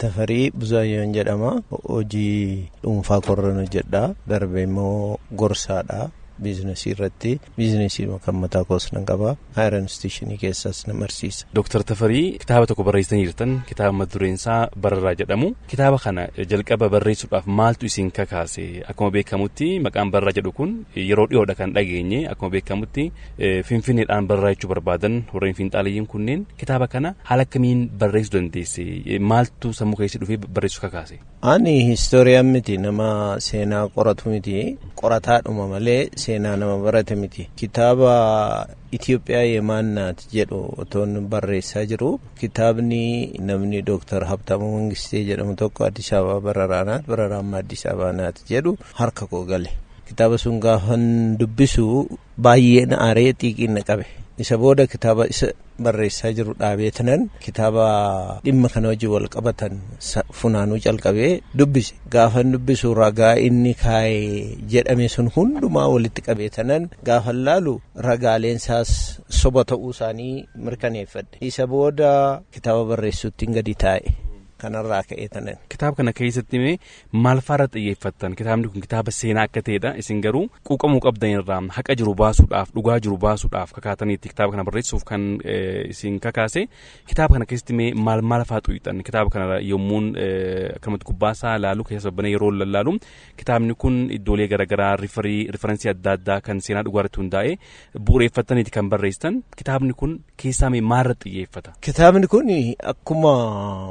Tafarii Buzaayyoon jedhama. Hojii dhuunfaa korran hojjedha. Darbee immoo gorsaadha. Biizinasii irratti biizinasii kan mataa koos nan qaba. Higher institutionii keessaas na barsiisa. Dooktar Tafarii, kitaaba tokko barreessitanii jirtan, kitaaba mata dureen isaa Bararraa jedhamu. Kitaaba kana jalqaba barreessuudhaaf maaltu isin kakaase? Akkuma beekamutti maqaan Bararraa jedhu kun yeroo dhiyoodha kan dhageenye. Akkuma beekamutti Finfinneedhaan Bararraa jechuu barbaadan warreen fiinxaaliyyiin kunneen. Kitaaba kana haala akkamiin barreessuu dandeesse? Maaltu sammuu keessa dhufee barreessuu kakaase? Ani historian miti, nama seenaa qoratu miti. Qorataadhuma malee seenaa nama barate miti. Kitaaba Itoophiyaa Yemaannaat jedhu otoon barreessaa jiru, kitaabni namni Dooktar Habtaamuu Mangistee jedhamu tokko Addis Ababa Bararaanaat, Bararaamma Addis Ababaanaat jedhu harka koo gale. Kitaaba sun gaafan dubbisu baay'ee na aaree xiiqiin na qabe. Isa booda kitaaba isa barreessaa jiru dhaabee tanan kitaaba dhimma kana wajjin wal qabatan funaanuu calqabee dubbise. Gaafan dubbisu ragaa inni kaa'ee jedhame sun hundumaa walitti qabee tanan gaafan laalu ragaaleen isaas soba ta'uu isaanii mirkaneeffadhe. Isa booda kitaaba barreessuutti gadi taa'e. Kanarraa ka'ee tanan. Kitaaba kana keessatti mee maal faarra xiyyeeffattan? Kitaabni kun kitaaba seenaa akka ta'edha. Isin garuu quuqamuu qabdan irraa haqa jiru baasuudhaaf, dhugaa jiru baasuudhaaf kakaataniitti kitaaba kana barreessuuf kan isin kakaase. Kitaaba kana keessatti mee maal maal fa'aa xuyixan? Kitaaba kana yommuun akkanumatti gubbaasaa laalu, keessa babbanee yeroo lallaalu, kitaabni kun iddoolee garaagaraa referii reference adda addaa kan seenaa dhugaa irratti hundaa'e bu'uureeffataniiti kan barreessitan. Kitaabni kun keessaa mee maalirra xiyyeeffata? Kitaabni kun akkuma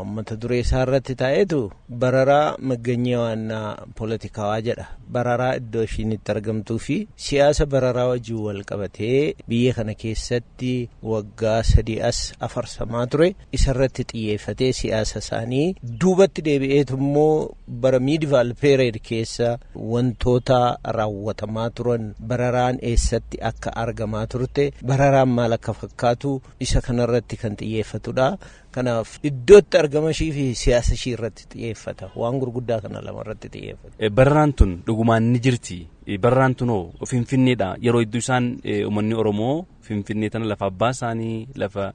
mata duree isaa irratti taa'etu Bararaa Magganyeewaannaa Poolitikaawaa jedha. Bararaa iddoo ishiin itti argamtuu fi siyaasa Bararaa wajjin wal qabatee biyya kana keessatti waggaa 3 as afarsamaa ture isarratti xiyyeeffatee, siyaasa isaanii duubatti deebi'eetu immoo bara medieval period keessa wantoota raawwatamaa turan, Bararaan eessatti akka argamaa turte, Bararaan maal akka fakkaatu isa kanarratti kan xiyyeeffatudha. Kanaaf iddootti argama ishii fi siyaasa ishii irratti xiyyeeffata. Waan gurguddaa kana lama irratti xiyyeeffata. Bararaan tun dhugumaan ni jirti. Bararaan tunoo Finfinneedha. Yeroo iddoo isaan uummanni Oromoo Finfinnee tana, lafa abbaa isaanii, lafa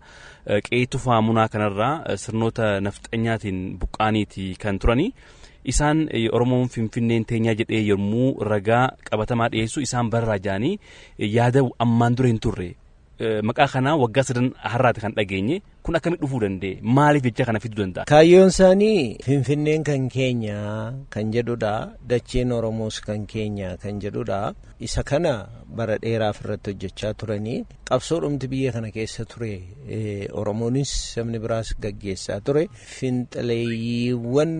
qe'ee tufaamunaa kanarraa sirnoota nafxanyaatiin buqqaaniiti kan turanii. Isaan Oromoon Finfinneen teenyaa jedhee yommuu ragaa qabatamaa dhiyeessu, isaan Bararaa jaanii yaada ammaan dura hin turre. Maqaa kanaa waggaa 3 har'aati kan dhageenye kun akkamitti dhufuu danda'e? Maaliif jecha kana fiduu danda'a? Kaayyoon isaanii Finfinneen kan keenya kan jedhudha. Dacheen Oromoos kan keenya kan jedhudha. Isa kana bara dheeraaf irratti hojjechaa turanii, qabsoo dhumti biyya kana keessa ture Oromoonis sabni biraas gaggeessaa ture. Finxaleeyyiiwwan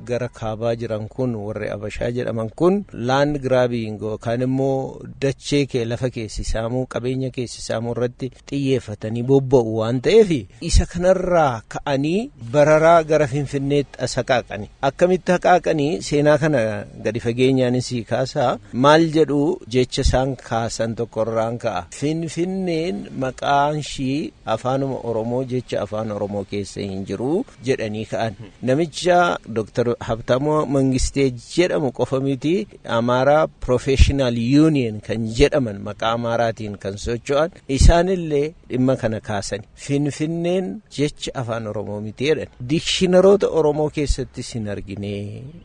gara kaabaa jiran kun, warri Abashaa jedhaman kun, land grabbing yookaan immoo dachee kee, lafa keessi saamuu, qabeenya keessi saamuu irratti xiyyeeffatanii bobba'u waan ta'eef, isa kanarraa ka'anii Bararaa gara Finfinneetti as haqaaqani. Akkamitti haqaaqanii? Seenaa kana gadi fageenyaanis kaasaa. Maal jedhu? Jecha isaan kaasan tokkorraan ka'a. Finfinneen maqaan ishii afaanuma Oromoo, jecha afaan Oromoo keessa hin jiru jedhanii ka'an. Namicha Dr. Habtamoo Mangistee jedhamu qofa miti, Amaaraa Professional Union kan jedhaman, maqaa Amaaraatiin kan socho'an, isaanillee dhimma kana kaasan. Finfinneen jecha afaan Oromoo miti jedhan. Dictionaroota Oromoo keessattis hin argine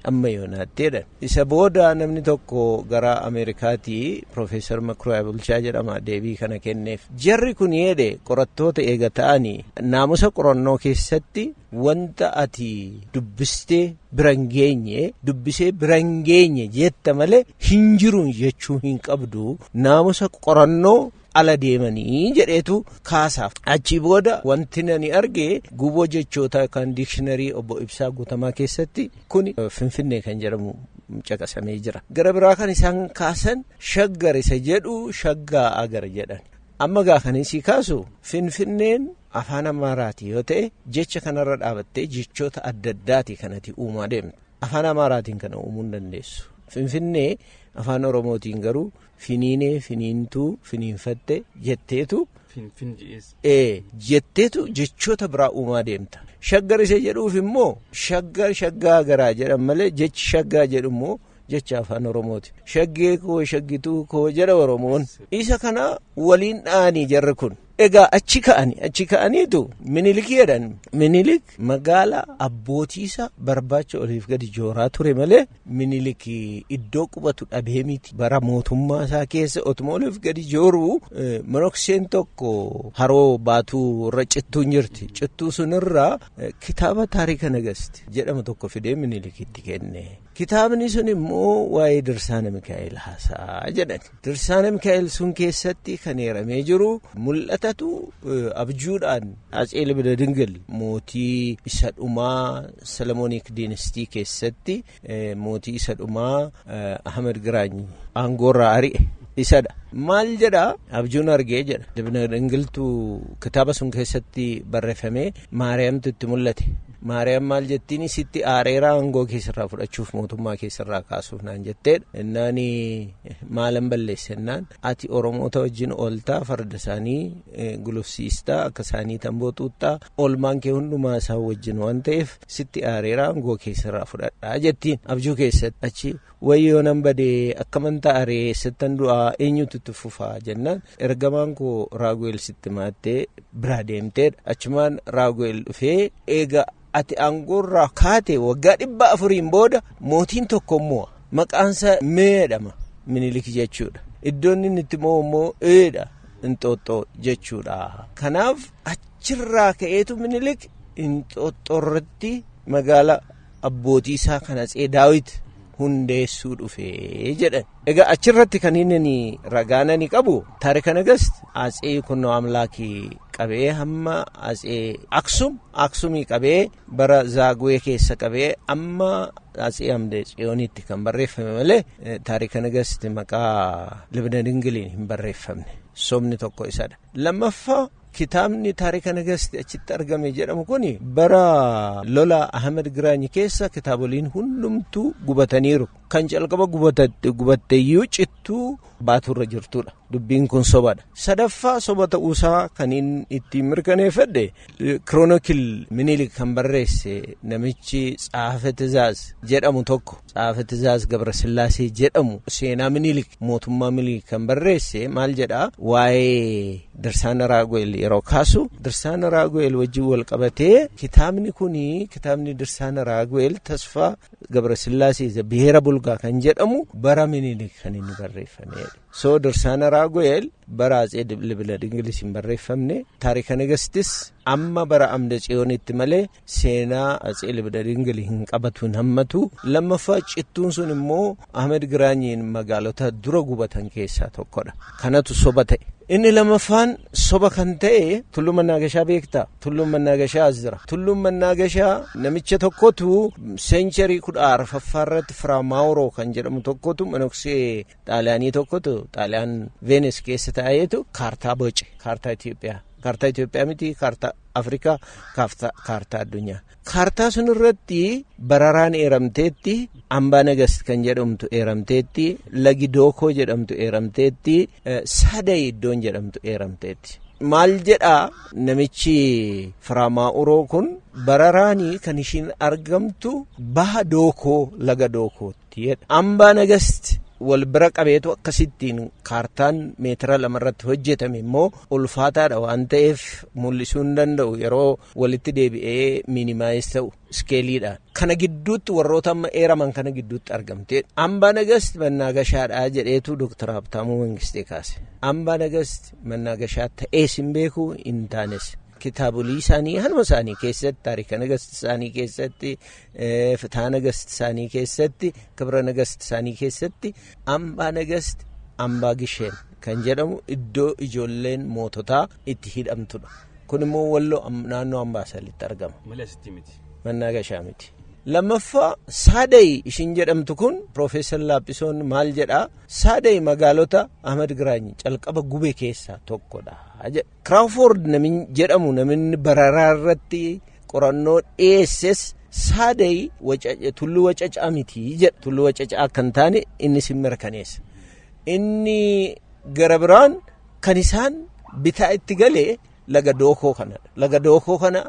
amma yoonaatti jedhan. Isa booda namni tokko gara Ameerikaatii Profeesar Makuriyaa Bulchaa jedhama deebii kana kenneef. Jarri kun jedhe, qorattoota eega ta'anii naamusa qorannoo keessatti wanta ati dubbistee biran geenye, dubbisee biran geenye jetta malee hin jiru jechuu hin qabdu, naamusa qorannoo ala deemanii jedheetu kaasaaf. Achi booda wanti nani arge guboo jechoota kan dictionary obbo Ibsaa Guutamaa keessatti kun Finfinnee kan jedhamu caqasamee jira. Gara biraa kan isaan kaasan Shaggar isa jedhu Shaggaa Agar jedhan. Amma gaa kan isii kaasu, Finfinneen afaan Amaaraati yoo ta'e, jecha kanarra dhaabattee jechoota adda addaati kanati uumaa deemtu. Afaan Amaaraatiin kana uumuu hin dandeessu. Finfinnee afaan Oromootiin garuu finiinee, finiintuu, finiinfatte jetteetu jetteetu jechoota biraa uumaa deemta. Shaggar isa jedhuuf immoo Shaggar Shaggaa garaa jedhan malee, jechi Shaggaa jedhu immoo jecha afaan Oromooti. Shaggee koo, shaggituu koo jedha Oromoon. Isa kana waliin dha'anii jarri kun. Egaa achi ka'aniitu Minilik jedhan. Minilik magaalaa abbootiisa barbaacha oliif gadi jooraa ture malee Minilik iddoo qubatu dhabee miti. Bara mootummaa isaa keessa otuma oliif gadi jooruu monokseen tokko haroo Baatuu irra cittuun jirti. Cittuu sunirraa kitaaba Taarika Nagasti jedhamu tokko fidee Minilikitti kenne. Kitaabni sun immoo waa'ee Dirsaana Mikaa'el haasaa jedhan. Dirsaana Mikaa'el sun keessatti kan eeramee jiru mul'atatu abjuudhaan Atsee Libna Dingil, mootii isa dhumaa Solomonic Dynasty keessatti mootii isa dhumaa Ahmed Giraany aangoorraa ari'e isadha. Maal jedha? Abjuun argee jedha. Libna Dingiltu kitaaba sun keessatti barreeffamee Maariyaamtu itti mul'ate. Maariyaam maal jettiin? Sitti aareeraa, aangoo keessarraa fudhachuuf, mootummaa keessarraa kaasuuf naan jetteedha. Innaan maalan balleesse innaan, ati Oromoota wajjin ooltaa, farda isaanii gulufsiistaa, akka isaanii tamboo xuuxxaa, oolmaan kee hundumaa isaan wajjin waan ta'eef sitti aareeraa, aangoo keessarraa fudhadhaa jettiin abjuu keessatti. Achi wayyoo, nan badee, akkaman ta'aree, sittan du'aa, eenyutu itti fufaa jennaan, ergamaan koo Raagu'eel sitti maattee biraa deemteedha. Achumaan Raagu'eel dhufee, eega ati aangoorraa kaate waggaa 400n booda mootiin tokko immoo maqaansaa mee jedhama, Minilik jechuudha. Iddoon inni itti moo immoo eedha, Inxooxxoo jechuudha. Kanaaf achirraa ka'eetu Minilik Inxooxxoo irratti magaala abbootii isaa kan Atsee Daawit hundeessuu dhufee jedhan. Egaa achirratti kan inni ragaanani qabu Taarika Nagast Atsee Yikunnoo Amlaakii qabee hamma Atsee Aksum, Aksumii qabee bara Zaaguwee keessa qabee amma Atsee Amde Tsiyoonitti kan barreeffame malee Taarika Nagast maqaa Libna Dingiliin hin barreeffamne. Sobni tokko isadha. Lammaffaa, kitaabni Taarika Nagasti achitti argame jedhamu kun bara lola Ahmed Giraany keessa kitaaboliin hundumtuu gubataniiru. Kan calqaba gubatteeyyuu cittuu Baaturra jirtudha. Dubbiin kun sobadha. Sadaffaa, soba ta'uusaa kan inni ittiin mirkaneeffadhe, Chronicle Minilik kan barreesse namichi Tsaafe Tizaaz jedhamu tokko, Tsaafe Tizaaz Gabrasillaasee jedhamu, seenaa Minilik, mootummaa Minilik kan barreesse maal jedhaa? Waa'ee Dirsaana Raagu'eel yeroo kaasu, Dirsaana Raagu'eel wajjin wal qabatee kitaabni kuni, kitaabni Dirsaana Raagu'eel Tasfaa Gabrasillaasee Biheera Bulgaa kan jedhamu bara Minilik kan inni barreeffamedha. So Dirsaana Raagu'eel bara Atsee Libna Dingilis hin barreeffamne. Taarika Nagastis amma bara Amda Tsiyoonitti malee seenaa Atsee Libna Dingil hin qabatu, hin hammatu. Lammaffaa, cittuun sun immoo Ahmed Giraanyiin magaalota dura gubatan keessaa tokkodha. Kanatu soba ta'e. Inni lammaffaan soba kan ta'e, Tulluu Mannaagashaa beektaa? Tulluun Mannaagashaa as jira. Tulluun Mannaagashaa namicha tokkotu century 14ffaa irratti Firaa Maawuroo kan jedhamu tokkotu, manoksee Xaaliyaanii tokkotu, Xaaliyaan Veenes keessa taa'eetu kaartaa boce. Kaartaa Itoophiyaa. Kaartaa Itoophiyaa miti, kaartaa Afrikaa, kaartaa addunyaa. Kaartaa sun irratti Bararaan eeramteetti, Ambaa Nagast kan jedhamtu eeramteetti, Lagi Dookoo jedhamtu eeramteetti, Saday iddoon jedhamtu eeramteetti. Maal jedhaa namichi Firaamaa'uroo kun? Bararaanii kan ishiin argamtu baha Dookoo, laga Dookootti jedha. Ambaa Nagast wal bira qabeetu akkasittiin kaartaan meetira 2 irratti hojjetame immoo ulfaataadha waan ta'eef mul'isuu hin danda'u yeroo walitti deebi'ee minimize ta'u scaleiidhaan. Kana gidduutti, warroota amma eeraman kana gidduutti argamte. Ambaa Nagast Mannaagashaadha jedheetu Dooktar Habtaamuu Mangistee kaase. Ambaa Nagast Mannaagashaa ta'ees hin beeku, hin taanes. Kitaabolii isaanii hanuma isaanii keessatti, Taarika Nagast isaanii keessatti, Fitaa Nagast isaanii keessatti, Kibra Nagast isaanii keessatti Ambaa Nagast Ambaa Gisheen kan jedhamu iddoo ijoolleen moototaa itti hidhamtudha. Kun immoo Walloo naannoo Ambaasalitti argama. Malee asitti miti. Mannaagashaa miti. Lammaffaa, Saaday ishiin jedhamtu kun, Piroofeesar Laaphisoon maal jedhaa? Saaday magaalota Ahmad Giraany calqaba gube keessaa tokkodha jedha. Crawford namni jedhamu, namni Bararaa irratti qorannoo dhiyeesses, Saaday Tulluu Wacacaa miti jedha. Tulluu Wacacaa akka hin taane inni sin mirkaneessa. Inni gara biraan kan isaan bitaa itti galee laga Dookoo kanadha. Laga Dookoo kana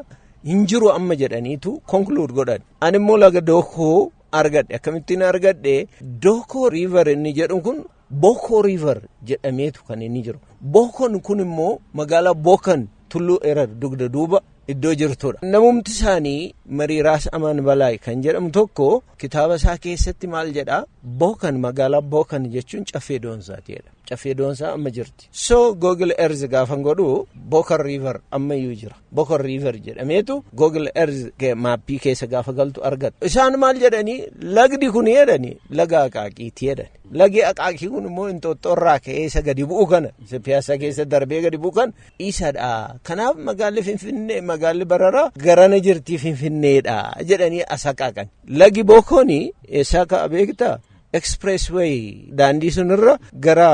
hin jiru amma jedhaniitu conclude godhan. Ani immoo laga Dookoo argadhe. Akkamittiin argadhe? Dookoo River inni jedhu kun Boko River jedhameetu kan inni jiru. Bokoon kun immoo magaalaa Bokan Tulluu Erar dugda duuba iddoo jirtudha. Namumti isaanii Mariiraas Amaan Balaay kan jedhamu tokko kitaaba isaa keessatti maal jedhaa? Bokan, magaalaa Bokan jechuun Caffee Doonsaati jedha. Caffee Doonsaa amma jirti. So Google Earth gaafan godhu Bokan River ammayyuu jira. Bokan River jedhameetu Google Earth maappii keessa gaafa galtu argata. Isaan maal jedhanii lagdi kun jedhanii laga Aqaaqiiti jedhani. Lagi Aqaaqii kun immoo Inxooxxoorraa ka'ee isa gadi bu'u kana Piyaasaa keessa darbee gadi bu'u kan isadha. Kanaaf magaalli Finfinnee, magaalli Bararaa garana jirtii Finfinneedha jedhanii as haqaaqan. Lagi Bokooni eessaa ka'a beektaa? Expressway daandii sunirra gara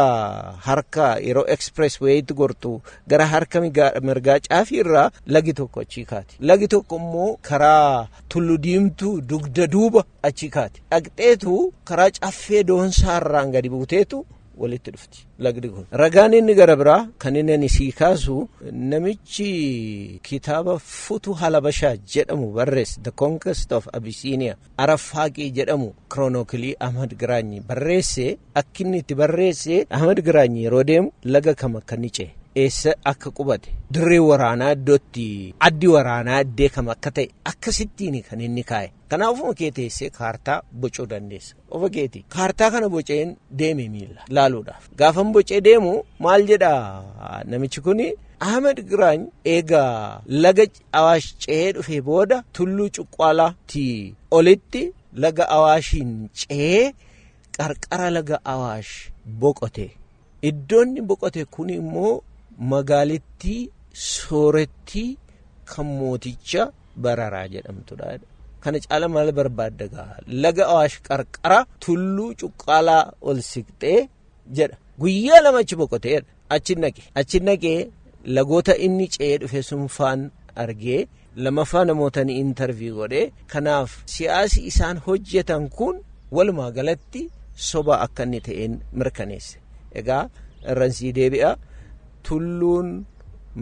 harka yeroo expresswayitti gortu gara harka mirgaa caafii irraa lagi tokko achii kaati. Lagi tokko immoo karaa Tullu Diimtuu dugda duuba achii kaati. Dhaqxeetu karaa Caffee Doonsaarraan gadi buuteetu walitti dhufti lagdi kun. Ragaan inni gara biraa kan inni ani sii kaasu, namichi kitaaba Futu Halabashaa jedhamu barreesse, The Conquest of Abyssinia, Araffaaqii jedhamu, Kiroonokilii Ahmad Giraanyi barreesse, akki inni itti barreesse, Ahmad Giraanyi yeroo deemu laga kam akka inni ce'e, eessa akka qubate, dirree waraanaa iddootti addi waraanaa iddee kam akka ta'e akkasittiin kan inni kaa'e. Kanaaf ofuma kee teessee kaartaa bocuu dandeessa. Ofa keeti. Kaartaa kana boceen deeme miila laaluudhaaf. Gaafan bocee deemu maal jedha namichi kuni? Ahmed Giraany eegaa laga Awaash ce'ee dhufee booda Tulluu Cuqqaalaatti olitti laga Awaashiin ce'ee qarqara laga Awaash boqote. Iddoonni boqote kun immoo magaalittii soorettii kan mooticha Bararaa jedhamtudha. Kana caala maal barbaadda gaa? Laga Awaash qarqara Tulluu Cuqqaalaa ol siqxee jedha. Guyyaa 2 achi boqotee jedha. Achi naqe. Achi naqee lagoota inni ce'ee dhufe sun faan argee, lamaffaa namoota ni intarvii godhee, kanaaf siyaasi isaan hojjetan kun walumaa galatti soba akka inni ta'een mirkaneesse. Egaa irran sii deebi'a. Tulluun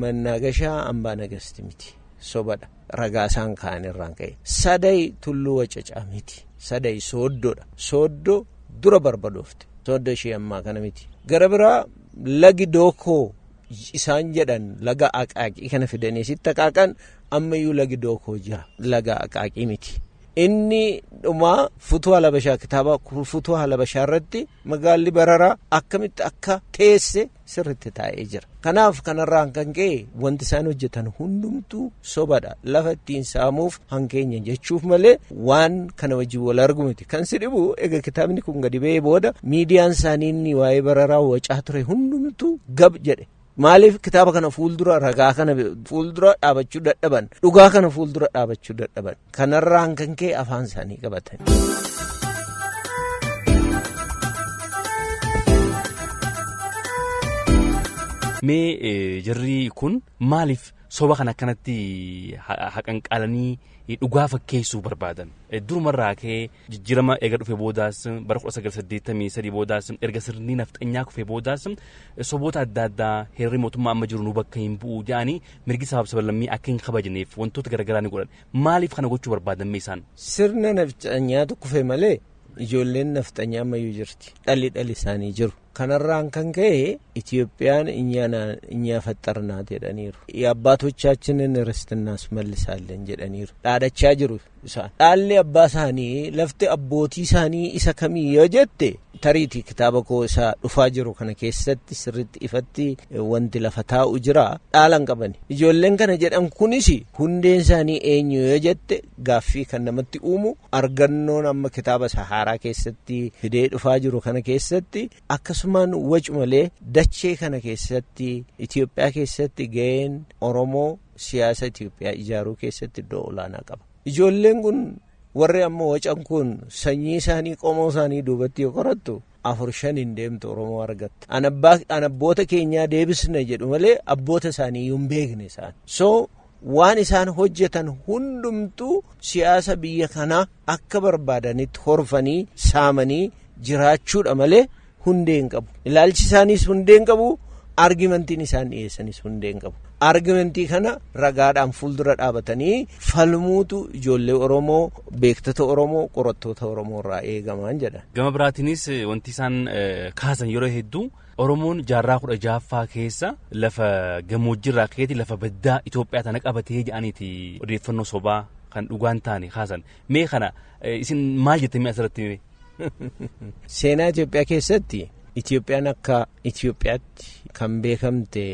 Mannaagashaa Ambaa Nagasti miti. Sobadha. Ragaa isaan ka'an irraan ka'e. Saday Tulluu Wacacaa miti. Saday Sooddoodha. Sooddoo dura barbadoofte. Sooddoo ishee ammaa kana miti. Gara biraa lagi Dookoo isaan jedhan laga Aqaaqii kana fidanii sitti haqaaqan, ammayyuu lagi Dookoo jira. Laga Aqaaqii miti. Inni dhumaa Futuu Halabashaa, kitaaba Futuu Halabashaa irratti magaalli Bararaa akkamitti akka teesse sirritti taa'ee jira. Kanaaf kanarraan kan ka'e wanti isaan hojjetan hundumtuu sobadha. Lafa ittiin saamuuf hankeenya jechuuf malee waan kana wajjin wal argu miti. Kan si dhibu egaa kitaabni kun gadi ba'ee booda miidiyaan isaanii inni waa'ee Bararaa wacaa ture hundumtuu gab jedhe. Maaliif kitaaba kana fuuldura, ragaa kana fuuldura dhaabachuu dadhaban? Dhugaa kana fuuldura dhaabachuu dadhaban. Kanarraan kan ka'e afaan isaanii qabatan. Mee jarri kun maaliif soba kana akkanatti haqanqaalanii dhugaa fakkeessuu barbaadan? Durumarraa ka'ee jijjiirama eega dhufe boodaas, bara 1983 boodaas, erga sirni nafxanyaa kufe boodaas, soboota adda addaa heerri mootummaa amma jiru nu bakka hin bu'u jedhanii mirgi sabaaf sablammii akka hin kabajneef wantoota garaagaraa ni godhan. Maaliif kana gochuu barbaadan mee isaan? Sirna nafxanyaatu kufe malee ijoolleen nafxanyaa ammayyuu jirti. Dhalli dhalli isaanii jiru. Kanarraan kan ka'e Itiyoophiyaan እኛ ፈጠርናት jedhaniiru. የአባቶቻችንን ርስት እናስመልሳለን jedhaniiru. Dhaadachaa jiru isaan. Dhaalli abbaa isaanii, lafti abbootii isaanii isa kamii yoo jette, tariitii kitaaba koo isa dhufaa jiru kana keessatti sirriitti ifatti wanti lafa taa'u jira. Dhaala hin qabani. Ijoolleen kana jedhan kunis hundeen isaanii eenyu yoo jette gaaffii kan namatti uumu, argannoon amma kitaaba isa haaraa keessatti fidee dhufaa jiru kana keessatti akkasumaan wacu malee dachee kana keessatti, Itoophiyaa keessatti ga'een Oromoo siyaasa Itoophiyaa ijaaruu keessatti iddoo olaanaa qaba. Ijoolleen kun warri amma wacan kun sanyii isaanii, qomoo isaanii duubatti yoo qorattu 4 5 hin deemtu Oromoo argatta. An abboota keenyaa deebisna jedhu malee abboota isaanii iyyuu hin beekne isaan. So waan isaan hojjetan hundumtuu siyaasa biyya kanaa akka barbaadanitti horfanii saamanii jiraachuudha malee hundee hin qabu. Ilaalchi isaaniis hundee hin qabu. Argumentiin isaan dhiyeessanis hundee hin qabu. Argumentii kana ragaadhaan fuuldura dhaabatanii falmuutu ijoollee Oromoo, beektota Oromoo, qorattoota Oromoo irraa eegamaan jedha. Gama biraatiinis wanti isaan kaasan yeroo hedduu Oromoon jaarraa 16ffaa keessa lafa gammoojjiirraa ka'eeti lafa baddaa Itoophiyaa tana qabatee jedhaniiti odeeffannoo sobaa kan dhugaan taane kaasan. Mee kana isin maal jettanii asirratti? Seenaa Itoophiyaa keessatti Itoophiyaan akka Itoophiyaatti kan beekamte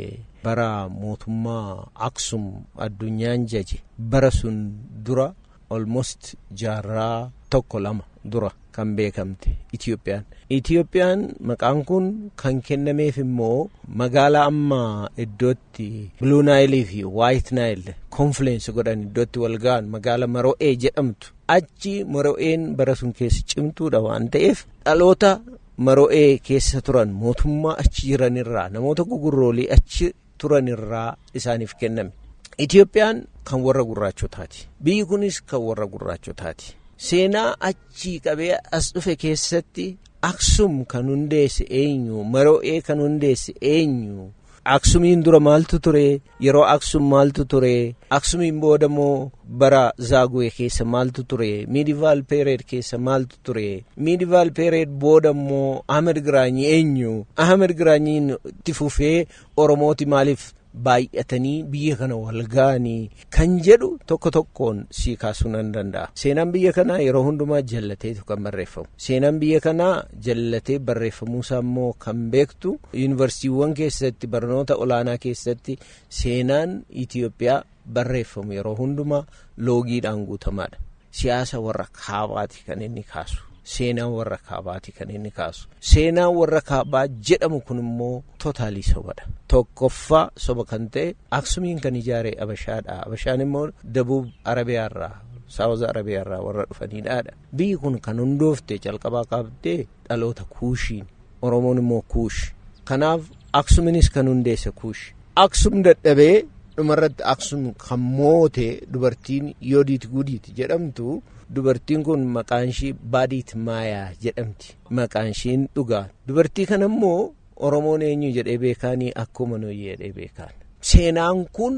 bara mootummaa Aksum addunyaan jaje bara sun dura almost jaarraa 1-2 dura kan beekamte Itoophiyaan. Itoophiyaan maqaan kun kan kennameef immoo magaalaa amma iddootti Blue Nile fi White Nile confluence godhan iddootti wal ga'an magaala Maro'ee jedhamtu. Achi Maro'een bara sun keessa cimtuudha waan ta'eef dhaloota Maro'ee keessa turan mootummaa achi jiranirraa namoota gugurroolii achi turanirraa isaaniif kenname. Itoophiyaan kan warra gurraachotaati. Biyyi kunis kan warra gurraachotaati. Seenaa achii qabee as dhufe keessatti Aksum kan hundeesse eenyu? Maro'ee kan hundeesse eenyu? Aksumiin dura maaltu ture? Yeroo Aksum maaltu ture? Aksumiin booda immoo bara Zaaguwee keessa maaltu ture? Medieval period keessa maaltu ture? Medieval period booda immoo Ahmed Giraanyi eenyu? Ahmed Giraanyiin itti fufee Oromooti maaliif baay'atanii biyya kana wal ga'anii kan jedhu tokko tokkoon sii kaasuu nan danda'a. Seenaan biyya kanaa yeroo hundumaa jallateetu kan barreeffamu. Seenaan biyya kanaa jallatee barreeffamuusaa immoo kan beektu yuunivarsiitiiwwan keessatti barnoota olaanaa keessatti seenaan Itoophiyaa barreeffamu yeroo hundumaa loogiidhaan guutamaadha. Siyaasa warra kaabaati kan inni kaasu. Seenaan warra kaabaati kan inni kaasu. Seenaan warra kaabaa jedhamu kun immoo totally sobadha. Tokkoffaa soba kan ta'e Aksumiin kan ijaare Abashaadha. Abashaan immoo Dabuub Arabiyaarraa, South Arabiyaarraa warra dhufanidha. Biyyi kun kan hundoofte calqabaa kaabdee dhaloota Kuushiin. Oromoon immoo Kuush. Kanaaf Aksuminis kan hundeesse Kuush. Aksum dadhabee dhumarratti Aksum kan moote dubartiin Yoodiit Gudiit jedhamtu. Dubartiin kun maqaan ishii Baadiit Maayaa jedhamti. Maqaan ishiin dhugaa. Dubartii kana immoo Oromoon eenyu jedhee beekaanii akkuma nuyi jedhee beekaan. Seenaan kun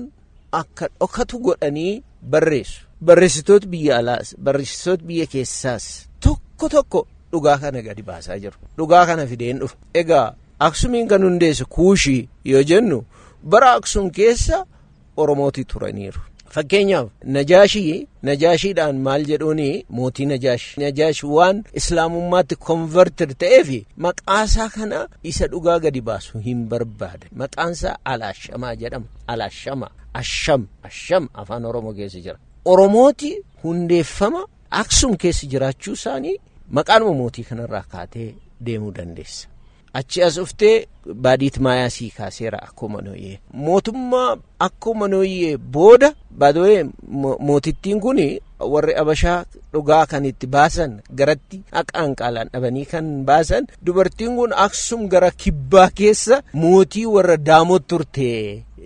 akka dhokatu godhanii barreessu. Barreessitoota biyya alaas, barreessitoota biyya keessaas tokko tokko dhugaa kana gadi baasaa jiru. Dhugaa kana fideen dhufa. Egaa Aksumiin kan hundeesse Kuushii yoo jennu bara Aksum keessa Oromooti turaniiru. Fakkeenyaaf Najaashiidhaan maal jedhuuni mootii Najaash. Najaash waan islaamummaatti converted ta'eef maqaasaa kana isa dhugaa gadi baasu hin barbaade. Maqaansaa Alaashamaa jedhama. Alaashama, Asham, Asham afaan Oromoo keessa jira. Oromooti hundeeffama Aksum keessa jiraachuu isaanii maqaanuma mootii kanarraa kaatee deemuu dandeessa. Achi as dhuftee Baadiit Maayaa sii kaaseera akkuma nooyyee. Mootummaa akkuma nooyyee booda baadooyee mootittiin kun warri Abashaa dhugaa kan itti baasan garatti haqaan qaalaan dhabanii kan baasan dubartiin kun Aksum gara kibbaa keessa mootii warra Daamot turte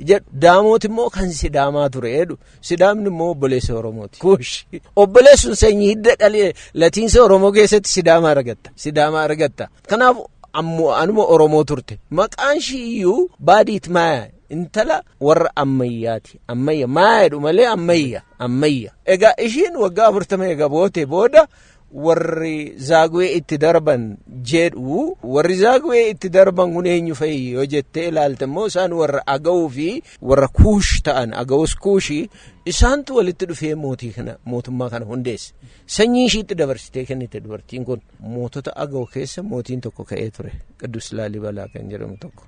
jedhu. Daamot immoo kan Sidaamaa ture jedhu. Sidaamni immoo obboleessa Oromooti. Kuush. Obboleessuun sanyii hidda dhalee latiinsa Oromoo keessatti Sidaamaa argatta. Sidaamaa argatta. Kanaaf ammoo anuma Oromoo turte. Maqaan ishii iyyuu Baadiit Maayaa intala warra ammayyaati. Ammayya Maayaa jedhu malee ammayya. Ammayya. Egaa ishiin waggaa 40 egaa boote booda warri Zaaguwee itti darban jedhu. Warri Zaaguwee itti darban kun eenyu fa'i yoo jettee ilaalte immoo isaan warra Agawuu fi warra Kuush ta'an. Agawus Kuushii isaantu walitti dhufee mootii kana mootummaa kana hundeesse. Sanyii ishiitti dabarsitee kennite dubartiin kun. Mootota Agaw keessa mootiin tokko ka'ee ture. Qidus Laalibalaa kan jedhamu tokko.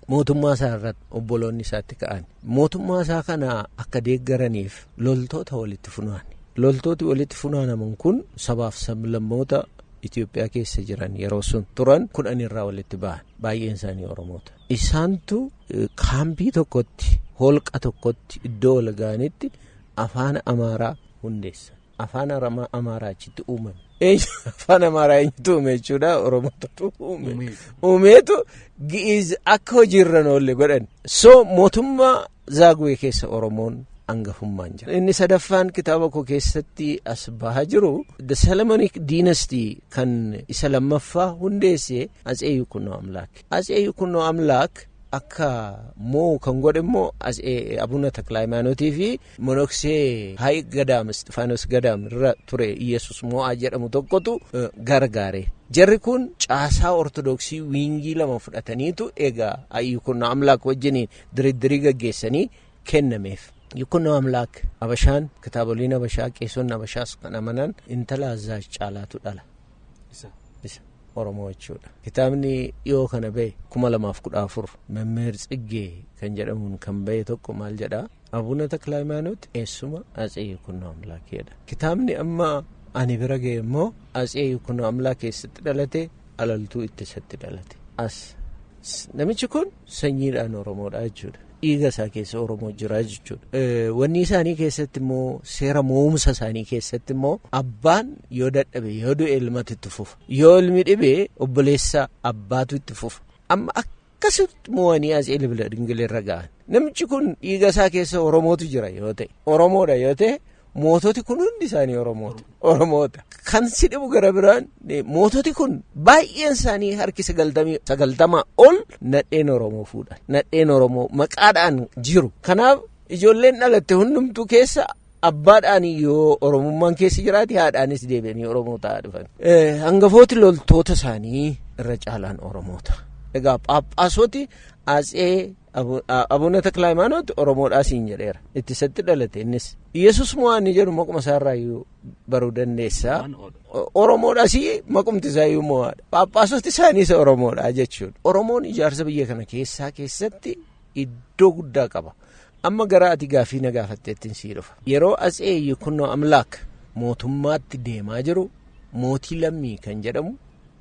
Mootummaa isaa irratti obboloonni isaatti ka'an. Mootummaa isaa kana akka deeggaraniif loltoota walitti funaane. Loltooti walitti funaanaman kun sabaaf sablammoota Itoophiyaa keessa jiran yeroo sun turan 10 irraa walitti ba'an. Baay'een isaanii Oromoota. Isaantu kaampii tokkotti, holqa tokkotti, iddoo wal ga'anitti afaan Amaaraa hundeessan. Afaan Amaaraa achitti uumame. Afaan Amaaraa eenyutu uume jechuudha? Oromootatu uume. Uumeetu Gi'iz akka hojiirra oolle godhan. So mootummaa Zaaguwee keessa Oromoon hangafummaan jira. Inni sadaffaan kitaaba koo keessatti as bahaa jiru The Solomonic Dynasty kan isa lammaffaa hundeesse Atsee Yikunnoo Amlaak. Atsee Yikunnoo Amlaak Akka moo kan godhe immoo Abuna Takla Hayimaanotii fi Monoksee Hayiq Gadaam Isxifaanos Gadaam irra ture Iyesus Mo'aa jedhamu tokkotu gargaare. Jarri kun caasaa Ortodoksii wiingii lama fudhataniitu egaa Yikunno Amlaak wajjiniin diriddirii gaggeessanii kennameef. Yikunno Amlaak Abashaan kitaaboliin Abashaa qeessonni Abashaas kan amanan intala Azzaaj Caalaatu dhala. Isa. Oromoo jechuudha. Kitaabni dhiyoo kana bahe 2014 Memmeer Tsiggee kan jedhamuun kan bahe tokko maal jedhaa? Abuna Takla Hayimaanoot eessuma Atsee Yikunno Amlaak jedha. Kitaabni amma ani bira ga'e immoo Atsee Yikunno Amlaak keessatti dhalate alaltuu ittisatti dhalate. As namichi kun sanyiidhaan Oromoodha jechuudha. Dhiiga isaa keessa Oromoo jira jechuudha. Wanni isaanii keessatti immoo seera mo'umsa isaanii keessatti immoo abbaan yoo dadhabe yoo du'e ilmatu itti fufa. Yoo ilmi dhibe obboleessa abbaatu itti fufa. Amma akkasitti mo'anii Atsee Libna Dingil irra ga'an. Namichi kun dhiiga isaa keessa Oromootu jira yoo ta'e Oromoodha yoo ta'e moototi kun hundi isaanii Oromoota. Oromoota. Kan si dhibu gara biraan moototi kun baay'een isaanii harki 90 ol nadheen Oromoo fuudhan. Nadheen Oromoo maqaadhaan jiru. Kanaaf ijoolleen dhalatte hundumtuu keessa abbaadhaan yoo Oromummaan keessa jiraate haadhaanis deebi'anii Oromoo ta'aa dhufan. Hangafooti loltoota isaanii irra caalaan Oromoota. Egaa Phaaphaasoti Atsee Abuna Takla Hayimaanoot Oromoodhaa siin jedheera. Ittisatti dhalate innis. Yesus mo'aa inni jedhu maquma isaarraa iyyuu baruu dandeessa. Oromoodhaas maqumti isaa iyyuu mo'aadha. Phaaphaasoti isaaniis Oromoodha jechuudha. Oromoon ijaarsa biyya kana keessaa keessatti iddoo guddaa qaba. Amma gara ati gaaffii na gaafatteettiin sii dhufa. Yeroo Atsee Yikunno Amlaak mootummaatti deemaa jiru mootii lammii kan jedhamu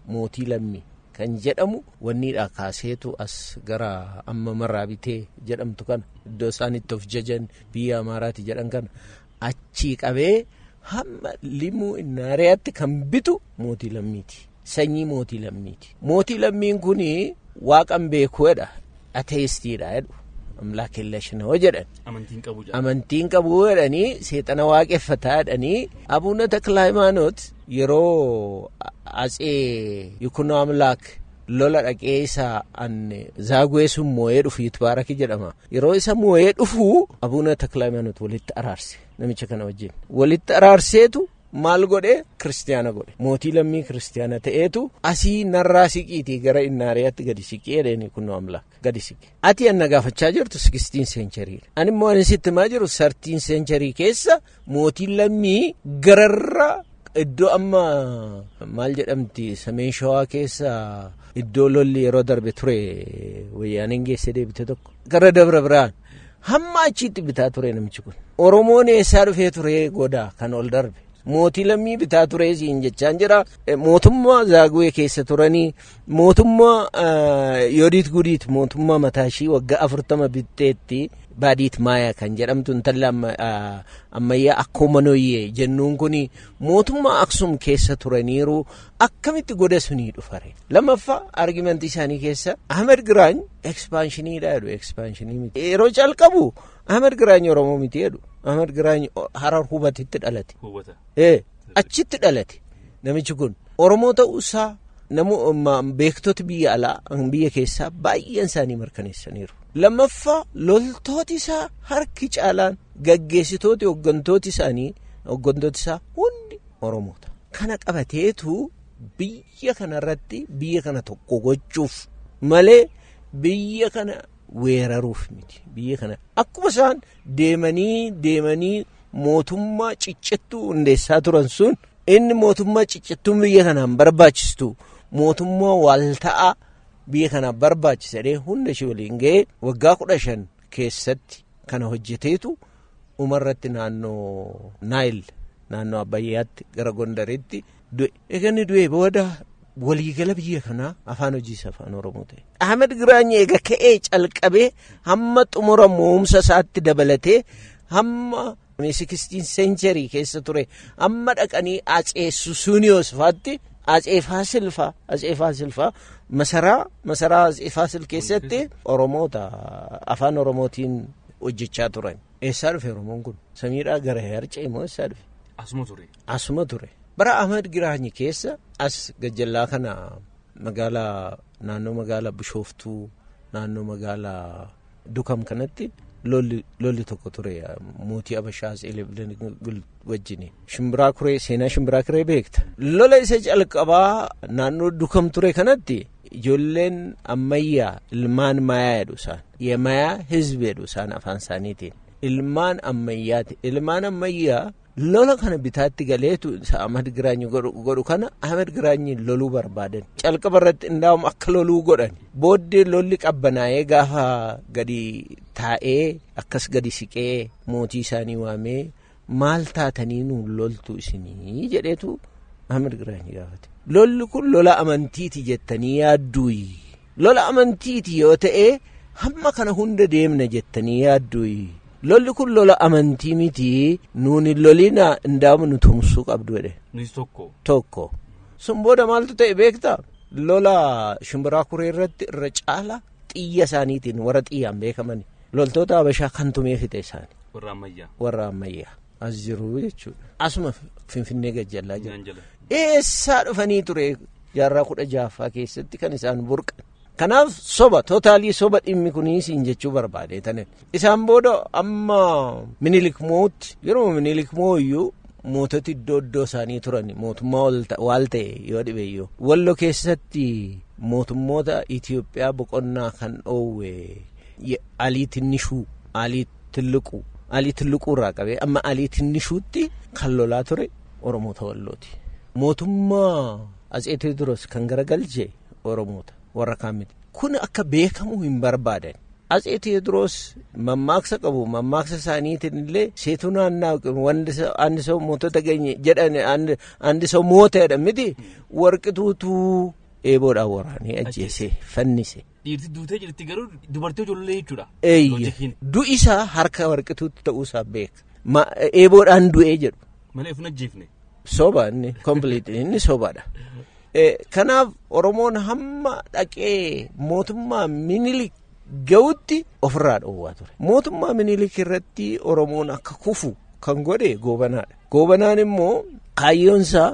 mootii lammii kan jedhamu wanniidha kaaseetu as gara amma Marraabitee jedhamtu kana iddoo isaan itti of jajan biyya Amaaraati jedhan kana achii qabee hamma Limuu Innaariyaatti kan bitu mootii lammiiti. Sanyii mootii lammiiti. Mootii lammiin kun waaqan beekuudha. Ateistiidha jedhu. Amlaak የለሽ ነው jedhan. Amantiin qabu jedhan. Amantiin qabu jedhanii seexana waaqeffataa jedhanii Abuna Takla Hayimaanoot yeroo Atsee Yikunno Amlaak lola dhaqee isa an Zaaguwee sun moo'ee dhufu Yitbaaraki jedhama. Yeroo isa moo'ee dhufu Abuna Takla Hayimaanoot walitti araarse namicha kana wajjin. Walitti araarseetu maal godhe kiristiyaana godhe. Mootii lammii kiristiyaana ta'eetu asii narraa siqiitii gara Innaariyaatti gadi siqee jedheen Yikunno Amlaak gadi siqe. Ati anna gaafachaa jirtu 16 century. Ani immoo ani sitti himaa jiru 13 century keessa mootiin lammii gararraa iddoo amma maal jedhamti Sameen Shawaa keessa iddoo lolli yeroo darbe ture wayyaaneen geesse deebite tokko gara Dabra Biraan hamma achiitti bitaa ture namichi kun. Oromoon eessaa dhufee ture godaa kan ol darbe. Mootii lammii bitaa ture siin jechaan jira. Mootummaa Zaaguwee keessa turanii mootummaa Yoodiit Gudiit mootummaa mataashii waggaa 40 bitteetti Baadiit Maayaa kan jedhamtu intalli ammayyaa akkoo Manooyyee jennuun kun mootummaa Aksum keessa turaniiru akkamitti goda sunii dhufare. Lammaffaa argumentii isaanii keessa Ahmed Giraany expansioniidha jedhu expansionii miti. Yeroo calqabu Ahmed Giraany Oromoo miti jedhu. Ahmed Giraany Harar Hubatitti dhalate. Achitti dhalate namichi kun Oromoo ta'uusaa beektota biyya alaa biyya keessaa baay'een isaanii mirkaneessaniiru. Lammaffaa loltooti isaa harki caalaan gaggeessitooti hooggantooti isaanii hooggantooti isaa hundi Oromoota. Kana qabateetu biyya kanarratti biyya kana tokko gochuuf malee biyya kana weeraruuf miti. Biyya kana akkuma isaan deemanii deemanii mootummaa ciccittuu hundeessaa turan sun inni mootummaa ciccittuun biyya kanaan barbaachistu mootummaa waalta'aa biyya kanaaf barbaachisa jedhee hunda ishee waliin ga'ee waggaa 15 keessatti kana hojjeteetu umarratti naannoo Naayil naannoo Abbayyaatti gara Gondaritti du'e. Egaa inni du'e booda waliigala biyya kanaa afaan hojiis afaan Oromoo ta'e. Ahmed Giraany eega ka'ee calqabee hamma xumura mo'umsa isaatti dabalatee hamma 16 century keessa ture hamma dhaqanii Atsee Susuuniyoos fa'aatti Atsee Faasil fa'a Atsee Faasil fa'a masaraa Atsee Faasil keessatti Oromoota afaan Oromootiin hojjechaa turan. Eessaa dhufe Oromoon kun? Samiidhaa gara Harcee moo eessaa dhufe? Asuma ture. Asuma ture. Bara Ahmed Giraany keessa as gajjallaa kana magaalaa naannoo magaalaa Bishooftuu Naannoo magaalaa Dukam kanatti lolli tokko ture mootii Abashaa Atse wajjin. Shimbiraa Kuree, seenaa Shimbiraa Kuree beekta. Lola isa calqabaa naannoo Dukam ture kanatti ijoolleen ammayyaa ilmaan Mayaa jedhu isaan. Yemayaa hizbi jedhu isaan afaan isaaniitiin. Ilmaan ammayyaati. Ilmaan ammayyaa lola kana bitaatti galeetu isa Ahmad Giraanyi godhu kana Ahmad Giraanyi loluu barbaadan. Calqaba irratti indaa'um akka loluu godhan. Booddee lolli qabbanaa'ee gaafa gadi taa'ee akkas gadi siqee mootii isaanii waamee maal taatanii nuun loltu isinii jedheetu Ahmad Giraanyi gaafate. Lolli kun lola amantiiti jettanii yaadduuyi. Lola amantiiti yoo ta'e hamma kana hunda deemna jettanii yaadduuyi. Lolli kun lola amantii miti, nuuni lolina, indaamu nu tumsuu qabdu jedhe. Nuyi tokko. Tokko. Sun booda maaltu ta'e beektaa? Lola Shimbiraa Kuree irratti irra caala xiyya isaaniitiin warra xiyyaan beekaman loltoota Habashaa kan tumee fixe isaani. Warra ammayyaa. Warra ammayyaa. As jiru jechuudha. Asuma Finfinnee gajjallaa jiru. Eessaa dhufanii ture jaarraa 16ffaa keessatti kan isaan burqan. Kanaaf soba, totally soba dhimmi kunii siin jechuu barbaade tanen. Isaan booda amma Minilik mootti, yeroo Minilik mooyyuu moototi iddoo iddoo isaanii turan, mootummaa waal ta'e yoo dhibe iyyuu. Wallo keessatti mootummoota Itoophiyaa boqonnaa kan dhoowwe Alii Tinnishuu, Alii Tilliquu, Alii Tilliquu irraa qabee amma Alii Tinnishuutti kan lolaa ture Oromoota Wallooti. Mootummaa Atsee Teediroos kan garagalche Oromoota, warra kaan miti. Kun akka beekamu hin barbaadan. Atsee Teediroos mammaaksa qabu, mammaaksa isaaniitiin illee seetuu naannaa አንድ ሰው ሞቶ ተገኘ jedhan, አንድ ሰው ሞተ jedhan miti, Warqituutu eeboodhaan waraanee ajjeese, fannise. Dhiirti duutee jirti garuu dubartii ijoollee jechuudha. Eeyye, du'i isaa harka Warqituutti ta'uusaa beeka. Eeboodhaan du'ee jedhu. Malee of hin ajjeefne. Soba inni complete, inni sobaadha. Kanaaf Oromoon hamma dhaqee mootummaa Minilik ga'utti ofirraa dhoowwaa ture. Mootummaa Minilik irratti Oromoon akka kufu kan godhe Goobanaadha. Goobanaan immoo kaayyoonsaa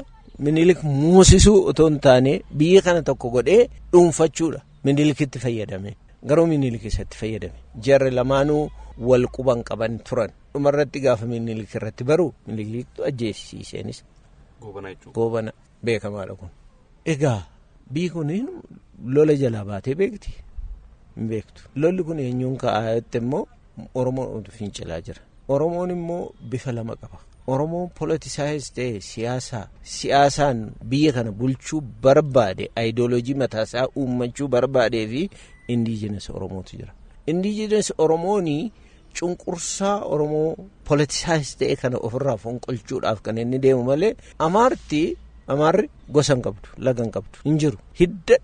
Minilik moosisuu otoo hin taane biyya kana tokko godhee dhuunfachuudha. Minilikitti fayyadame. Garuu Minilik isatti fayyadame. Jarri lamaanuu wal quban qaban turan. Dhumarratti gaafa Minilik irratti baru Miniliktu ajjeesiseenis. Goobanaa jechuudha. Goobana beekamaadha kun. Egaa biyyi kun lola jalaa baatee beekti? Hin beektu. Lolli kun eenyuun ka'aa jette immoo Oromoon fincilaa jira. Oromoon immoo bifa lama qaba. Oromoon politicize ta'e siyaasaan biyya kana bulchuu barbaade, ayidooloojii mataasaa uummachuu barbaadee fi indigenous Oromootu jira. Indigenous Oromooni cunqursaa Oromoo politicize ta'e kana ofirraa fonqolchuudhaaf kan inni deemu malee Amaarri gosa hin qabdu, laga hin qabdu, hin jiru. Hidda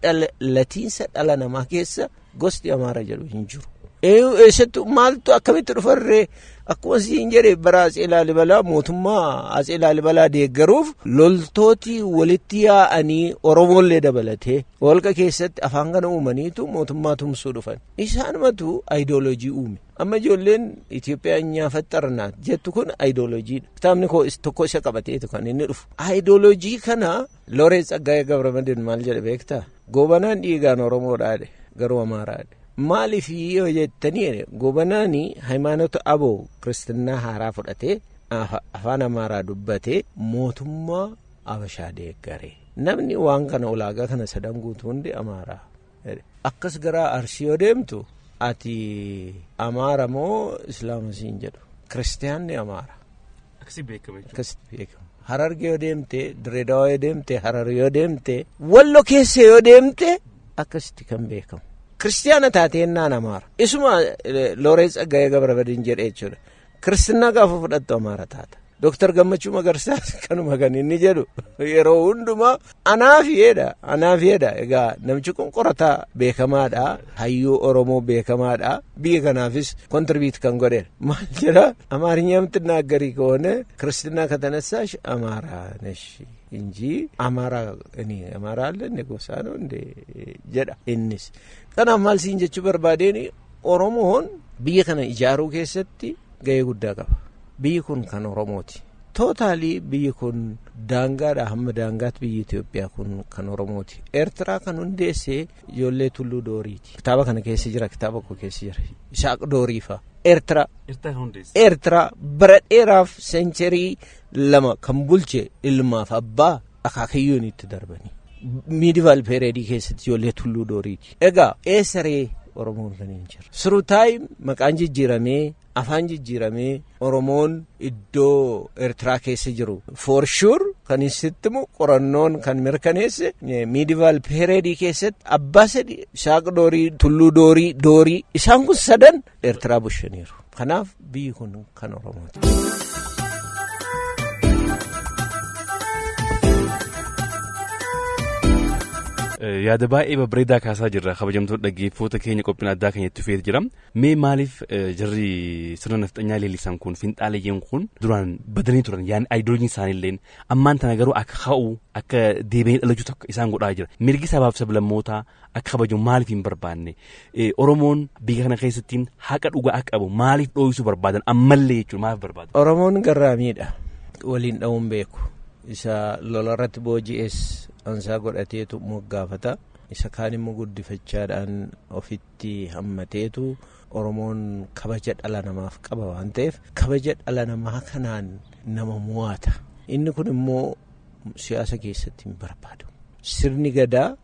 latiinsa dhala namaa keessa gosti Amaara jedhu hin jiru. Eessattuu maaltu akkamitti dhufarree? Akkuma siin jedhe, bara Atsee Laalibalaa mootummaa Atsee Laalibalaa deeggaruuf loltooti walitti yaa'anii Oromoollee dabalatee holqa keessatti afaan kana uumaniitu mootummaa tumsuu dhufan. Isaanumatu ayidooloojii uume. Amma ijoolleen Itoophiyaa nyaafaxxarnaat jettu kun ayidooloojiidha. Kitaabni koo tokko isa qabateetu kan inni dhufu. Ayidooloojii kana Looreet Tsaggaayee Gabramadin maal jedhe beektaa? Goobanaan dhiigaan Oromoodhaa jedhe, garuu Amaaraa jedhe. Maaliif yoo jettanii, Goobanaani hayimaanota aboo kiristinnaa haaraa fudhatee afaan Amaaraa dubbatee mootummaa Abashaa deeggare. Namni waan kana ulaagaa kana sadan guutuu hundi Amaaraa. Akkas gara Arsii yoo deemtu ati Amaara moo Islaama siin jedhu. Kiristiyaanni Amaara. Akkasii beekama jechuudha. Akkasitti beekama. Hararge yoo deemte, Direedawaa yoo deemte, Harar yoo deemte, Wallo keessa yoo deemte akkasitti kan beekamu. Kiristiyaana taateennaan Amaara. Isuma Looreet Tsaggaayee Gabramadiin jedhe jechuudha. Kiristinaa gaafa fudhattu Amaara taata. Dooktar Gammachuu Magarsaas kanuma kan inni jedhu yeroo hundumaa anaaf jedha, anaaf jedha. Egaa namichi kun qorataa beekamaadha, hayyuu Oromoo beekamaadha, biyya kanaafis contribute kan godheedha. Maal jedha? አማርኛ የምትናገሪ ከሆነ ክርስትና ከተነሳሽ አማራ ነሽ እንጂ አማራ እኔ አማራ አለ እንደ ጎሳ ነው እንደ jedha innis. Kanaaf maal siin jechuu barbaadeen, Oromoon biyya kana ijaaruu keessatti gahee guddaa qaba. Biyyi kun kan Oromooti. Totally biyyi kun daangaadha hamma daangaatti biyyi Itoophiyaa kun kan Oromooti. Eertiraa kan hundeesse ijoollee Tulluu Dooriiti. Kitaaba kana keessa jira, kitaaba koo keessa jira. Isaaq Doorii fa'a. Eertiraa. Eertiraa bara dheeraaf century 2 kan bulche ilmaaf abbaa akaakayyuun itti darbanii. Medieval period keessatti ijoollee Tulluu Dooriiti. Egaa eessaree Oromoon kan hin jiru. Through time maqaan jijjiiramee, afaan jijjiiramee, Oromoon iddoo Eertiraa keessa jiru. For sure kan sittimu qorannoon kan mirkaneesse medieval period keessatti abbaa sadi, Isaaq Doorii, Tulluu Doorii, Doorii, isaan kun sadan Eertiraa bulchaniiru. Kanaaf biyyi kun kan Oromooti. Yaada baay'ee babbareedaa kaasaa jirra. Kabajamtoota dhaggeeffattoota keenya, qophiin addaa keenya itti fufeet jira. Mee maaliif jarri sirna nafxanyaa leellisan kun, finxaaleeyyiin kun, duraan badanii turan yaani ayidoolojiin isaaniilleen, ammaan tana garuu akka ka'u, akka deebi'anii dhalachuu tokko isaan godhaa jira? Mirgi sabaaf sablammootaa akka kabajamu maaliif hin barbaanne? Oromoon biyya kana keessatti haqa dhugaa akka qabu maaliif dho'isuu barbaadan ammallee jechuudha, maaliif barbaadan? Oromoon garraamiidha. Waliin dha'uun beeku. Isa lolarratti booji'es ansaa godhateetu moggaafata. Isa kaan immoo guddifachaadhaan ofitti hammateetu. Oromoon kabaja dhala namaaf qaba waan ta'eef kabaja dhala namaa kanaan nama mo'ata. Inni kun immoo siyaasa keessatti hin barbaadu. Sirni gadaa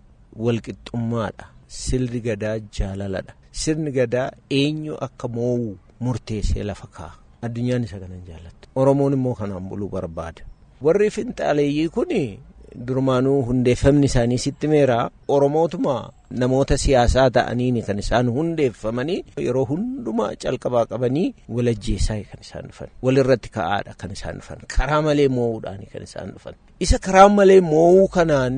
walqixxummaadha. Sirni gadaa jaalaladha. Sirni gadaa eenyu akka moo'u murteessee lafa kaa'a. Addunyaan isa kanan jaallattu. Oromoon immoo kanaan buluu barbaada. Warri finxaaleeyyii kun durmaanuu hundeeffamni isaanii sitti meera. Oromootuma namoota siyaasaa ta'aniin kan isaan hundeeffamanii, yeroo hundumaa calqabaa qabanii walajjeessaa kan isaan dhufan. Walirratti ka'aadha kan isaan dhufan. Karaa malee moo'uudhaan kan isaan dhufan. Isa karaa malee moo'uu kanaan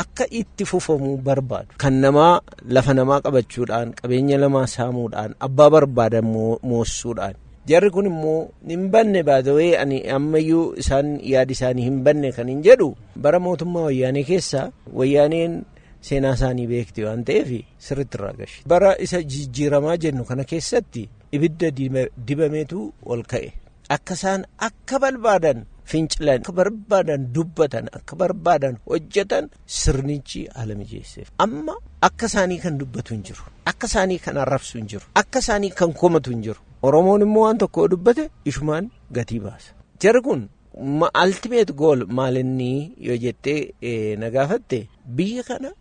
akka itti fufamuu barbaadu. Kan namaa lafa namaa qabachuudhaan, qabeenya namaa saamuudhaan, abbaa barbaadan moossuudhaan. Jarri kun immoo hin banne baatawee, ani ammayyuu isaan yaadi isaanii hin banne kan hin jedhu, bara mootummaa wayyaanee keessa wayyaaneen seenaa isaanii beekti waan ta'eef sirriitti irraa gashi. Bara isa jijjiiramaa jennu kana keessatti ibidda dibameetu ol ka'e. Akka isaan akka barbaadan fincilan, akka barbaadan dubbatan, akka barbaadan hojjetan sirnichi haala mijeesseef. Amma akka isaanii kan dubbatu hin jiru. Akka isaanii kan arrabsu hin jiru. Akka isaanii kan komatu hin jiru. Oromoon immoo waan tokko dubbate ishumaan gatii baasa. Jarri kun ultimate goal maalinni yoo jettee na gaafatte, biyya kana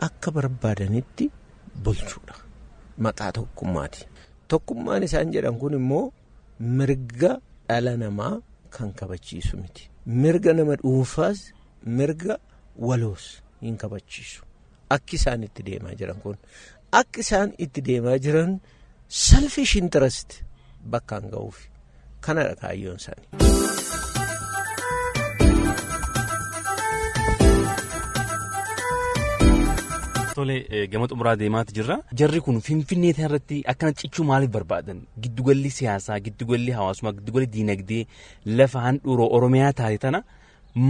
akka barbaadanitti bulchuudha. Maqaa tokkummaati. Tokkummaan isaan jedhan kun immoo mirga dhala namaa kan kabachiisu miti. Mirga nama dhuunfaas, mirga waloos hin kabachiisu. Akki isaan itti deemaa jiran kun, akki isaan itti deemaa jiran selfish interest bakkaan ga'uuf kanadha kaayyoon isaanii. Tole, gama xumuraa deemaati jirra. Jarri kun Finfinnee irratti akkana cichuu maaliif barbaadan? Giddugalli siyaasaa, giddugalli hawaasummaa, giddugalli diinagdee lafa handhuura Oromiyaa taate tana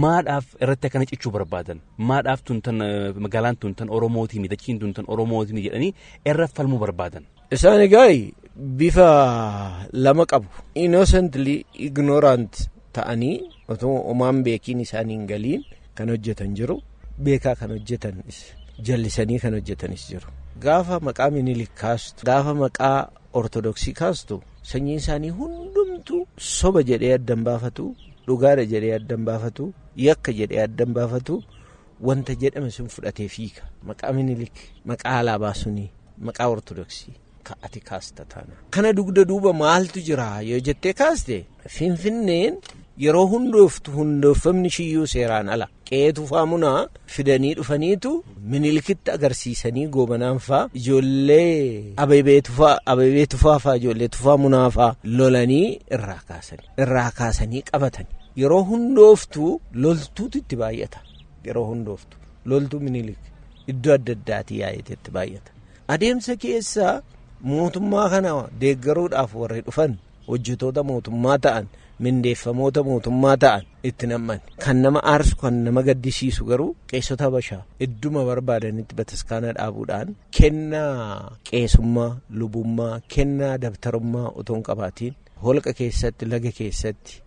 maadhaaf irratti akkana cichuu barbaadan? Maadhaaf tun tan magaalaan tun tan Oromootii miti, dachiin tun tan Oromootii miti jedhanii irra falmuu barbaadan? Isaan egaa bifa lama qabu. Innocently ignorant ta'anii otoo homaan beekiin isaanii hin galiin kan hojjetan jiru. Beekaa kan hojjetanis, jallisanii kan hojjetanis jiru. Gaafa maqaa Minilik kaastu, gaafa maqaa Ortodoksii kaastu, sanyiin isaanii hundumtuu soba jedhee addan baafatu, dhugaadha jedhee addan baafatu, yakka jedhee addan baafatu, wanta jedhame sun fudhatee fiiga. Maqaa Minilik, maqaa alaabaa sunii, maqaa Ortodoksii ka ati kaasta taana. Kana dugda duuba maaltu jira yoo jettee kaaste, Finfinneen yeroo hundooftu hundoofamni shiyyuu seeraan ala. Qe'ee Tufaa Munaa fidanii dhufaniitu Minilikitti agarsiisanii, Goobanaan faa, ijoollee Abeebee Tufaa faa, ijoollee Tufaa Munaa faa lolanii irraa kaasanii. Irraa kaasanii qabatan. Yeroo hundooftu loltuutu itti baay'ata. Yeroo hundooftu loltuu Minilik iddoo adda addaatii yaa'eetu itti baay'ata. Adeemsa keessa mootummaa kana deeggaruudhaaf warri dhufan, hojjetoota mootummaa ta'an, mindeeffamoota mootummaa ta'an itti nam'an. Kan nama aarsu, kan nama gaddisiisu garuu, qeessota Habashaa idduma barbaadanitti bataskaana dhaabuudhaan kennaa qeesummaa, lubummaa, kennaa dabtarummaa otoo hin qabaatiin holqa keessatti, laga keessatti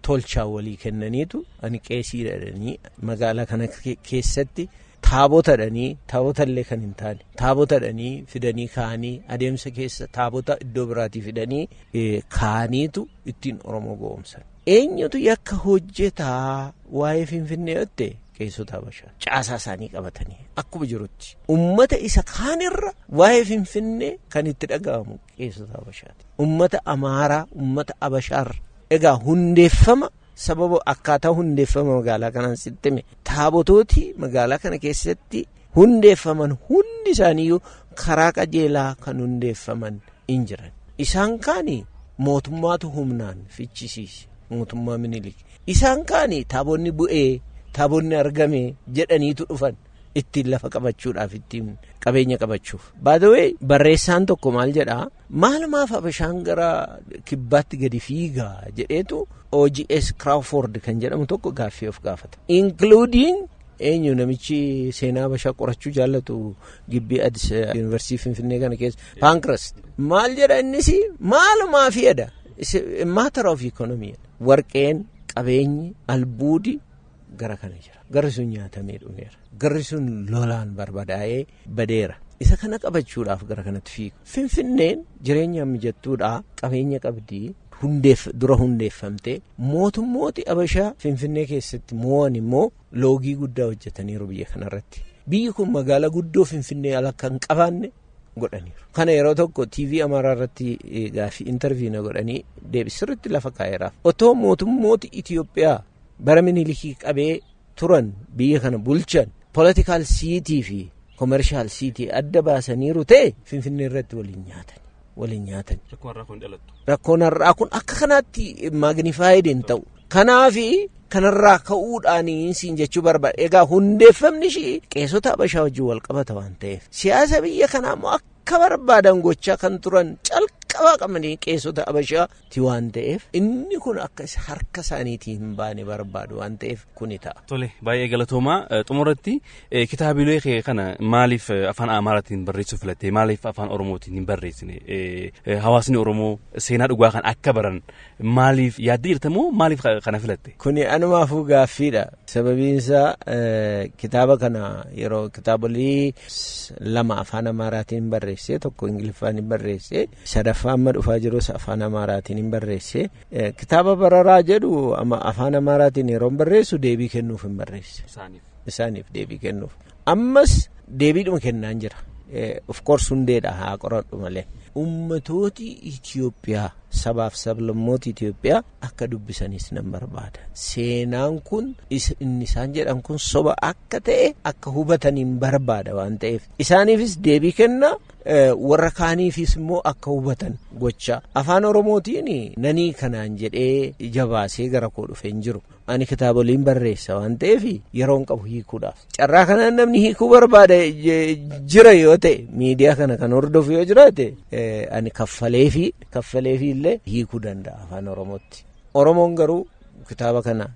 Tolchaa walii kennaniitu ani qeesii dhadhanii magaalaa kana keessatti taabota dhanii, taabota illee kan hin taane taabota dhanii fidanii kaanii, adeemsa keessa taabota iddoo biraatii fidanii kaaniitu ittiin Oromoo gowwoomsan. Eenyutu yakka hojjetaa waa'ee Finfinnee jette? Qeessota Habashaa caasaa isaanii qabatanii akkuma jirutti ummata isa kaanirra waa'ee Finfinnee kan itti dhaga'amu qeessota Habashaati. Ummata Amaaraa, ummata Habashaarra. Egaa hundeeffama, sababa akkaataa hundeeffama magaalaa kanaan sitti hime, taabotooti magaalaa kana keessatti hundeeffaman hundi isaaniiyyuu karaa qajeelaa kan hundeeffaman hin jiran. Isaan kaani mootummaatu humnaan fichisiise, mootummaa Minilik. Isaan kaani taabonni bu'ee, taabonni argame jedhaniitu dhufan ittiin lafa qabachuudhaaf, ittiin qabeenya qabachuuf. Baadawee barreessaan tokko maal jedhaa, maalumaaf Habashaan gara kibbaatti gadi fiigaa jedheetu OGS Crawford kan jedhamu tokko gaaffii of gaafata. Including eenyu, namichi seenaa Habashaa qorachuu jaallatu gibbii Addis Yuunivarsiitii Finfinnee kana keessa, Pankhurst, maal jedha innis? Maalumaaf jedha, matter of economy, warqeen, qabeenyi, albuudi gara kana jira. Garri sun nyaatamee dhumeera. Garri sun lolaan barbadaa'ee badeera. Isa kana qabachuudhaaf gara kanatti fiigu. Finfinneen jireenya mijattuudha, qabeenya qabdii, hundeef dura hundeeffamte. Mootummooti Abashaa Finfinnee keessatti moo'an immoo loogii guddaa hojjetaniiru biyya kanarratti. Biyyi kun magaalaa guddoo Finfinnee ala kan qabaanne godhaniiru. Kana yeroo tokko TV Amaaraa irratti gaaffii interview na godhanii deebisirritti lafa kaa'eeraaf. Otoo mootummooti Itiyoophiyaa bara Minilikii qabee turan biyya kana bulchan political seat fi commercial seat adda baasaniiru ta'e, Finfinnee irratti waliin nyaatan. Waliin nyaatan. Rakkoon har'aa kun akka kanaatti magnified hin ta'u. Kanaafi kanarraa ka'uudhaan siin jechuu barbaada. Egaa hundeeffamni ishii qeessota Habashaa wajjin wal qabata waan ta'eef, siyaasa biyya kanaa immoo akka barbaadan gochaa kan turan calqabaa qabanii qeessota Habashaati waan ta'eef, inni kun akka harka isaaniitii hin baane barbaadu waan ta'eef kuni ta'a. Tole, baay'ee galatoomaa. Xumurratti, kitaabilee kee kana maaliif afaan Amaaraatiin barreessuu filatte? Maaliif afaan Oromootiin hin barreessine? Hawaasni Oromoo seenaa dhugaa kan akka baran maaliif yaaddee jirta moo maaliif kana filatte? Kuni anumaafuu gaaffiidha. Sababiin isaa kitaaba kana yeroo kitaabolee lama afaan Amaaraatiin barreesse, tokko Ingiliffaan hin barreesse, sadaffaa amma dhufaa jirus afaan Amaaraatiin hin barreesse. Kitaaba bararaa jedhu afaan Amaaraatiin yeroo barreessu deebii kennuuf hin barreesse. Isaaniif deebii kennuuf. Ammas deebiidhuma kennaan jira. Of course hundeedha, haa qoradhu malee. Ummatooti Itiyoophiyaa, sabaaf sablammoota Itiyoophiyaa akka dubbisanis nan barbaada. Seenaan kun inni isaan jedhan kun soba akka ta'e akka hubataniin barbaada waan ta'eef. Isaaniifis deebii kenna, warra kaaniifis immoo akka hubatan gocha. Afaan Oromootiin nanii kanaan jedhee jabaasee gara koo dhufee hin jiru. Ani kitaaboliin barreessa waan ta'eef yeroon qabu hiikuudhaaf. Carraa kanaan namni hiikuu barbaada jira yoo ta'e, miidiyaa kana kan hordofu yoo jiraate, ani kaffaleefi illee hiikuu danda'a afaan Oromootti. Oromoon garuu kitaaba kana